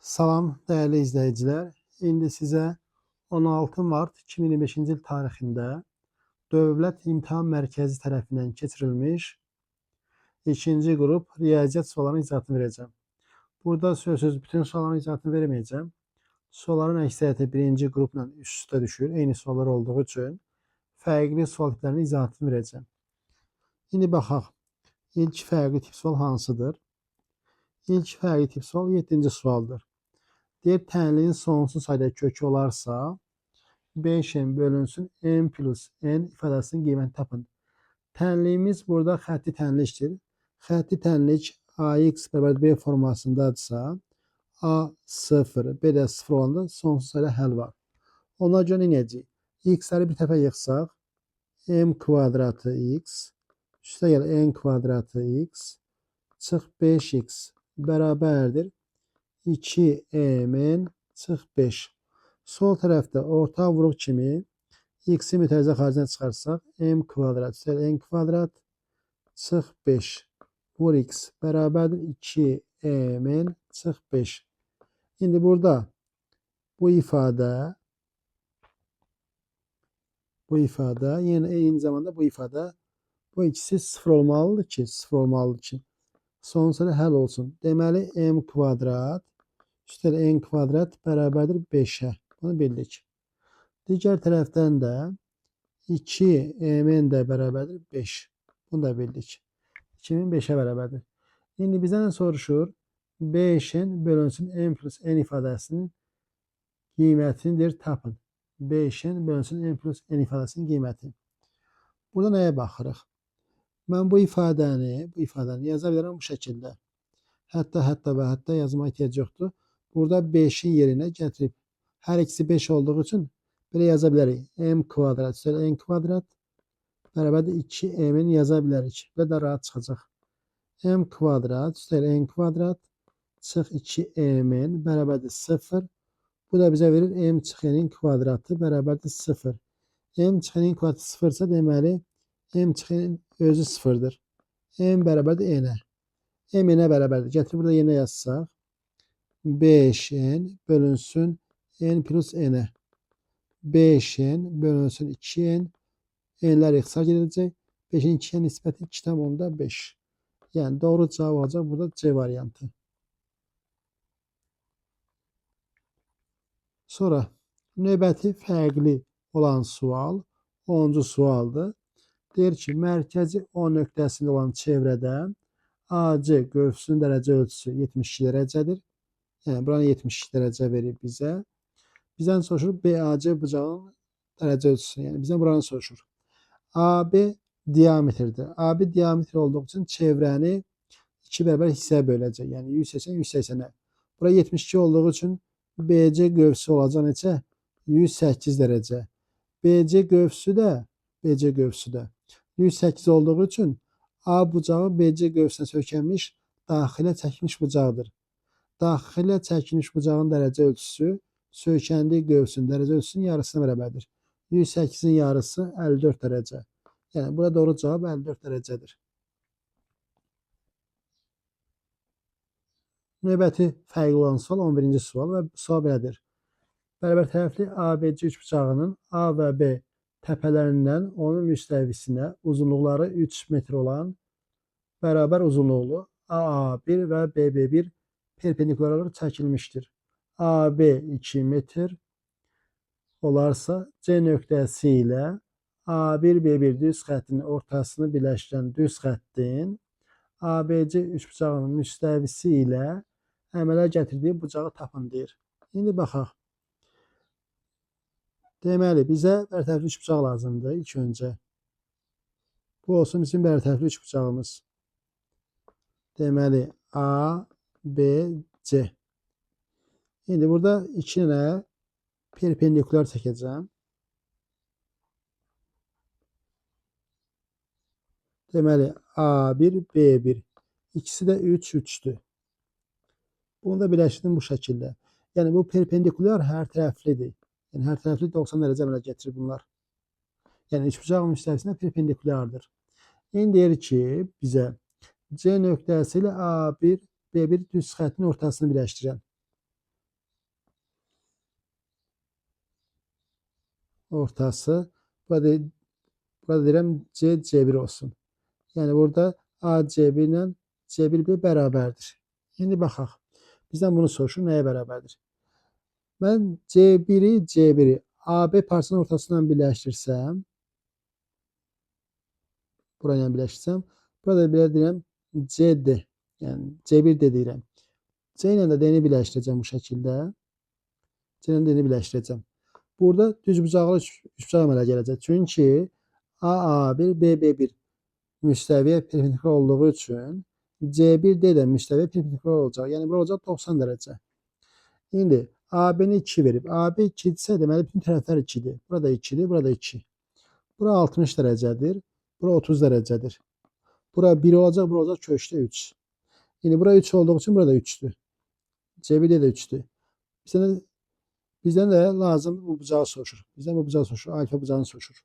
Salam dəyərli izləyicilər. İndi sizə 16 mart 2025-ci il tarixində Dövlət İmtahan Mərkəzi tərəfindən keçirilmiş ikinci qrup riyaziyyat suallarının izahatını verəcəm. Burada sözsüz bütün sualların izahatını verməyəcəm. Sualların əksəriyyəti birinci qrupla üst-üstə düşür. Eyni suallar olduğu üçün fərqli sual tiplərinin izahatını verəcəm. İndi baxaq. İlk fərqli tip sual hansıdır? İlk fərqli tip sual 7-ci sualdır. Deyir, tənliyin sonsuz sayda kökü olarsa 5n bölünsün n plus n ifadəsinin qiymətini tapın. Tənliyimiz burada xətti tənlikdir. Xətti tənlik ax bərabər b formasındadırsa a 0, b də 0 olanda sonsuz sayda həll var. Ona görə nə edəcəyik? X-ləri bir tərəfə yığsaq m kvadratı x üstə gəl n kvadratı x çıx 5x bərabərdir 2mn çıx 5. Sol tərəfdə orta vuruq kimi x-i mütərizə xaricinə çıxarsaq m kvadrat üstəl n kvadrat çıx 5 vur x bərabərdir 2mn çıx 5. İndi burada bu ifadə yəni eyni zamanda bu ifadə bu ikisi 0 olmalıdır ki, 0 olmalıdır ki sonsuz həll olsun. Deməli m kvadrat üstəl n kvadrat bərabərdir 5-ə. Bunu bildik. Digər tərəfdən də 2mn də bərabərdir 5. Bunu da bildik. 2005-ə bərabərdir. İndi bizə nə soruşur? 5-in bölünsün n plus n ifadəsinin qiymətinidir tapın. 5-in bölünsün n plus n ifadəsinin qiyməti. Burada nəyə baxırıq? Mən bu ifadəni yaza bilərəm bu şəkildə. Hətta, hətta və hətta yazmağa ehtiyac yoxdur. Burada 5-in yerinə gətirib hər ikisi 5 olduğu üçün belə yaza bilərik. M kvadrat üstəl n kvadrat bərabərdir 2m-in yaza bilərik. Və də rahat çıxacaq. M kvadrat üstəl n kvadrat çıx 2m-in bərabərdir 0. Bu da bizə verir m çıx n-in kvadratı bərabərdir 0. M çıx n-in kvadratı 0 isə deməli m çıx n özü 0-dır. M bərabərdir n-ə. M n-ə bərabərdir. Gətirib burada yenə yazsaq 5n bölünsün n plus n-ə. 5n bölünsün 2n. N'lər ixtisar gediləcək. 5-in 2-yə nisbəti 2,5. Yəni doğru cavab olacaq burada C variantı. Sonra növbəti fərqli olan sual 10-cu sualdır. Deyir ki, mərkəzi O nöqtəsində olan çevrədə AC qövsünün dərəcə ölçüsü 72 dərəcədir. Yəni buranı 72 dərəcə verir bizə. Bizdən soruşur BAC bucağının dərəcə ölçüsünü. Yəni bizdən buranı soruşur. AB diametrdir. AB diametr olduğu üçün çevrəni iki bərabər hissəyə böləcək. Yəni 180 180-ə. Bura 72 olduğu üçün BC qövsü olacaq neçə? 108 dərəcə. BC qövsü də 108 olduğu üçün A bucağı BC qövsünə söykənmiş, daxilə çəkilmiş bucaqdır. Daxilə çəkilmiş bucağın dərəcə ölçüsü söykəndiyi qövsün dərəcə ölçüsünün yarısına bərabərdir. 108-in yarısı 54 dərəcə. Yəni burada doğru cavab 54 dərəcədir. Növbəti fərqli olan sual 11-ci sual və sual belədir. Bərabər tərəfli ABC üçbucağının A və B təpələrindən onun müstəvisinə uzunluqları 3 metr olan bərabər uzunluqlu AA1 və BB1 perpendikularlar çəkilmişdir. AB 2 metr olarsa C nöqtəsi ilə A1 B1 düz xəttinin ortasını birləşdirən düz xəttin ABC üçbucağının müstəvisi ilə əmələ gətirdiyi bucağı tapın deyir. İndi baxaq. Deməli, bizə bərtərəfli üçbucaq lazımdır ilk öncə. Bu olsun bizim bərtərəfli üçbucağımız. Deməli, A, B, C. İndi burada iki dənə perpendikular çəkəcəm. Deməli, A1, B1. İkisi də 3, 3-dür. Bunu da birləşdirdim bu şəkildə. Yəni, bu perpendikular hər tərəflidir. Yəni, hər tərəfli 90 dərəcə əmələ gətirir bunlar. Yəni, üçbucaq müstəvisinə perpendikulardır. İndi deyir ki, bizə C nöqtəsi ilə A1, B1 düz xəttinin ortasını birləşdirən. ortası. Burada deyirəm C, C1 olsun. Yəni burada A, C1 ilə C1 B bərabərdir. İndi baxaq. Bizdən bunu soruşur, nəyə bərabərdir? Mən C1-i AB parçasının ortasından birləşdirsəm, burayla birləşdirsəm, burada belə deyirəm CD, yəni C1D deyirəm. C ilə də D-ni birləşdirəcəm bu şəkildə. C ilə D-ni birləşdirəcəm. Burada düzbucaqlı üçbucaq əmələ gələcək. Çünki A, A1, B, B1 müstəviyə perpendikular olduğu üçün C1D də müstəviyə perpendikular olacaq. Yəni bura olacaq 90 dərəcə. İndi AB-ni 2 verib. AB 2 isə deməli bütün tərəflər 2-dir. Burada 2-dir, burada 2. Bura 60 dərəcədir. Bura 30 dərəcədir. Bura 1 olacaq, bura olacaq kökdə 3. İndi bura 3 olduğu üçün burada 3-dür. C1D də 3-dür. Bizdən də lazım bu bucağı soruşur. Bizdən bu bucağı soruşur. Alfa bucağını soruşur.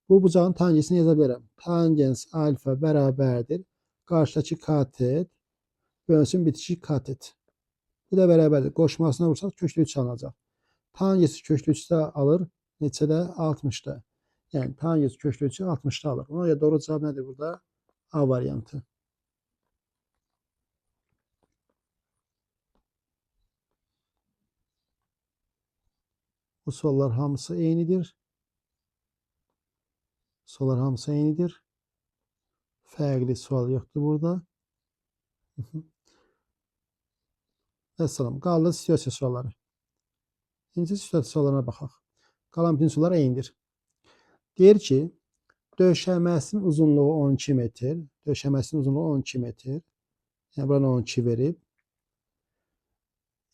Bu bucağın tangensini yaza bilərəm. Tangens alfa bərabərdir. Qarşıdakı katet bölünsün bitişik katet. Bu da bərabərdir. Qoşmasına vursaq köklü 3 alınacaq. Tangens köklü 3-də alır. Neçədə? 60-da. Yəni tangens köklü 3-ü 60-da alır. Ona görə doğru cavab nədir burada? A variantı. Bu suallar hamısı eynidir. Suallar hamısı eynidir. Fərqli sual yoxdur burada. Vəssalam. Qaldı situasiya sualları. İndi situasiya suallarına baxaq. Qalan bütün suallar eynidir. Deyir ki, döşəməsinin uzunluğu 12 metr. Döşəməsinin uzunluğu 12 metr. Yəni buranı 12 verib.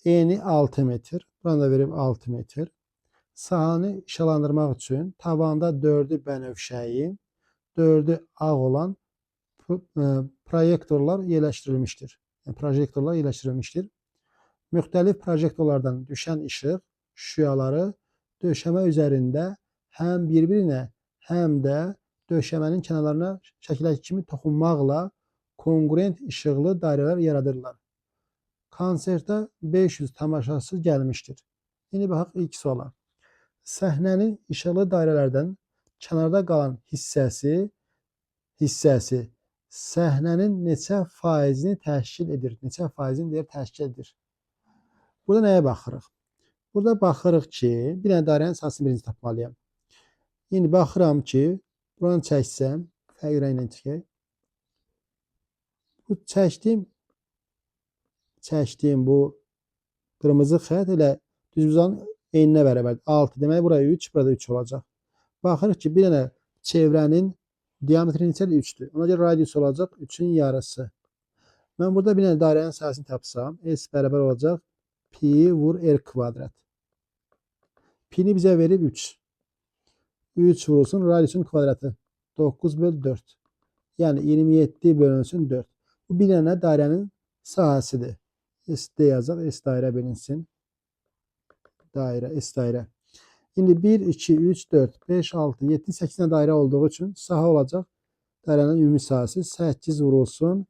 Eni 6 metr. Buranı da verib 6 metr. Sahəni işıqlandırmaq üçün tavanda 4-ü bənövşəyi, 4-ü ağ olan proyektorlar yerləşdirilmişdir. Yəni, projektorlar yerləşdirilmişdir. Müxtəlif projektorlardan düşən işıq şüaları döşəmə üzərində həm bir-birinə, həm də döşəmənin kənarlarına şəkildəki kimi toxunmaqla konqurent işıqlı dairələr yaradırlar. Konsertə 500 tamaşaçı gəlmişdir. İndi baxaq ilk suala. Səhnənin işıqlı dairələrdən kənarda qalan hissəsi səhnənin neçə faizini təşkil edir? Neçə faizini deyir, təşkil edir. Burada nəyə baxırıq? Burada baxırıq ki, bir dənə dairənin sahəsini birinci tapmalıyam. İndi baxıram ki, buranı çəksəm, fərqli rənglə çəkək. Bu çəkdiyim bu qırmızı xətt elə düzbucağın eyninə bərabərdir. 6. Deməli, buraya 3, burada 3 olacaq. Baxırıq ki, bir dənə çevrənin diametri neçədir? 3-dür. Ona görə radius olacaq 3-ün yarısı. Mən burada bir dənə dairənin sahəsini tapsam, S bərabər olacaq pi vur R kvadrat. Pini bizə verib 3. 3 vurulsun radiusun kvadratı. 9 böl 4. Yəni 27 bölünsün 4. Bu bir dənə dairənin sahəsidir. S D yazaq. S dairə bilinsin. Dairə, S dairə. İndi 1, 2, 3, 4, 5, 6, 7, 8 dənə dairə olduğu üçün sahə olacaq. Dairənin ümumi sahəsi 8 vurulsun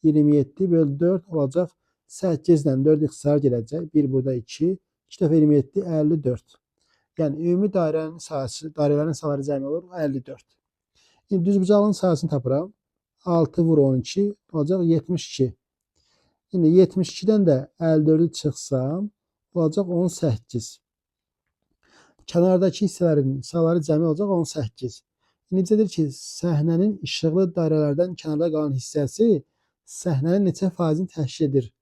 27 böl 4 olacaq. 8 ilə 4 ixtisar gələcək. 1 burada 2. 2 dəfə 27, 54. Yəni ümumi dairənin sahəsi, dairələrin sahələri cəmi olur 54. İndi düzbucaqlının sahəsini tapıram. 6 vur 12 olacaq 72. İndi 72-dən də 54-ü çıxsam olacaq 18. Kənardakı hissələrin sahələri cəmi olacaq 18. İndi bizə deyir ki, səhnənin işıqlı dairələrdən kənarda qalan hissəsi səhnənin neçə faizini təşkil edir?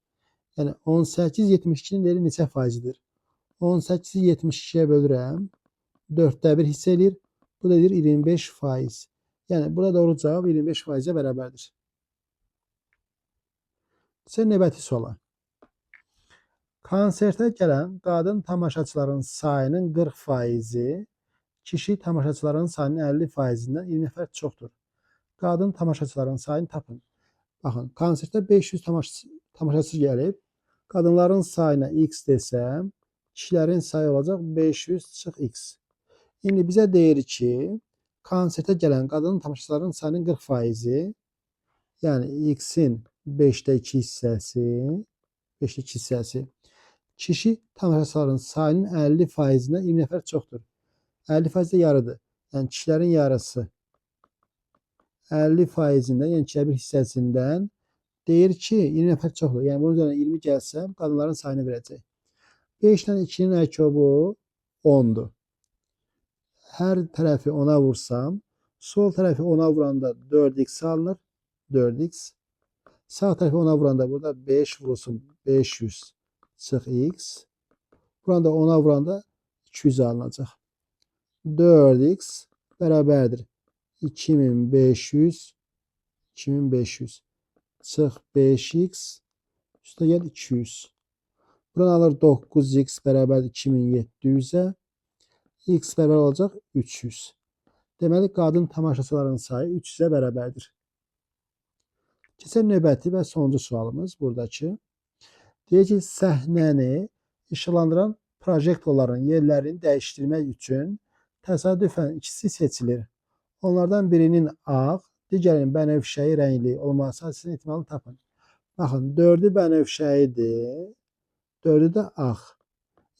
Yəni 18 72-nin deyir neçə faizidir? 18-i 72-yə bölürəm. 4-də 1 hissə eləyir. Bu da edir 25%. Yəni burada doğru cavab 25%-ə bərabərdir. Sən növbəti suala. Konsertə gələn qadın tamaşaçıların sayının 40%-i, kişi tamaşaçıların sayının 50%-dən 20 nəfər çoxdur. Qadın tamaşaçıların sayını tapın. Baxın, konsertə 500 tamaşaçı gəlib. Qadınların sayına x desəm, kişilərin sayı olacaq 500 çıx x. İndi bizə deyir ki, konsertə gələn qadın tamaşaçıların sayının 40%-i, yəni x-in 5-də 2 hissəsi, 5-də 2 hissəsi, kişi tamaşaçıların sayının 50%-dən 20 nəfər çoxdur. 50% də yarıdır. Yəni kişilərin yarısı. 50%-dən, yəni 2-ə 1 hissəsindən deyir ki, 20 nəfər çoxdur. Yəni bunun üzərinə 20 gəlsəm, qadınların sayını verəcək. 5 ilə 2-nin ərkobu 10-dur. Hər tərəfi 10-a vursam, sol tərəfi 10-a vuranda 4x alınır. 4x. Sağ tərəfi 10-a vuranda burada 5 vurulsun 500 çıx x. Buranda 10-a vuranda 200 alınacaq. 4x bərabərdir. 2500 2500 çıx 5x üstə gəl 200. Buradan alır 9x bərabərdir 2700-ə. X bərabər olacaq 300. Deməli, qadın tamaşaçıların sayı 300-ə bərabərdir. Keçən növbəti və sonuncu sualımız buradakı. Deyir ki, səhnəni işıqlandıran projektorların yerlərini dəyişdirmək üçün təsadüfən ikisi seçilir. Onlardan birinin ağ, digərinin bənövşəyi rəngli olması hadisəsinin ehtimalını tapın. Baxın, 4-ü bənövşəyidir, 4-ü də ağ.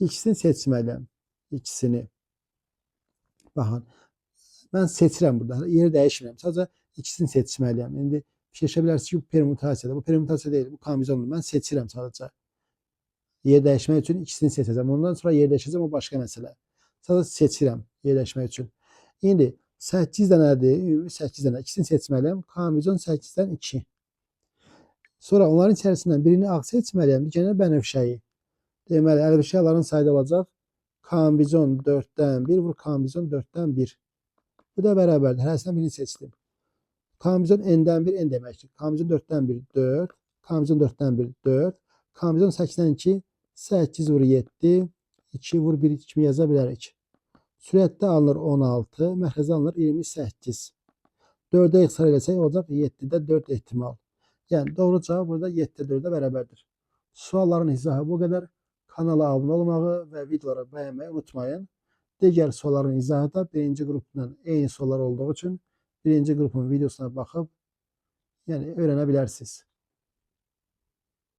İkisini seçməliyəm. İkisini. Baxın, mən seçirəm burada. Yeri dəyişmirəm. Sadəcə ikisini seçməliyəm. İndi fikirləşə bilərsiniz ki, bu permutasiyadır. Bu permutasiya deyil, bu kombinasiyondur. Mən seçirəm sadəcə. Yer dəyişmək üçün ikisini seçəcəm. Ondan sonra yer dəyişəcəm, o başqa məsələ. Sadəcə seçirəm yer dəyişmək üçün. İndi 8 dənədir, ümumi 8 dənə. İkisini seçməliyəm. Kombinasyon 8-dən 2. Sonra onların içərisindən birini ağ seçməliyəm, digərini bənövşəyi. Deməli, əlbəşəların sayı da olacaq. Kombinasyon 4-dən 1 vur kombinasyon 4-dən 1. Bu da bərabərdir. Hərəsindən birini seçdim. Kombinasyon n-dən 1 n deməkdir. Kombinasyon 4-dən 1 4, kombinasyon 4-dən 1 4, kombinasyon 8-dən 2 8 vur 7, 2 vur 1 kimi yaza bilərik. Sürətdə alınır 16, məxrəcdə alınır 28. 4-ə ixtisar eləsək olacaq 7-də 4 ehtimal. Yəni doğru cavab burada 7-də 4-ə bərabərdir. Sualların izahı bu qədər. Kanala abunə olmağı və videoları bəyənməyi unutmayın. Digər sualların izahı da birinci qrupla eyni suallar olduğu üçün birinci qrupun videosuna baxıb yəni öyrənə bilərsiniz.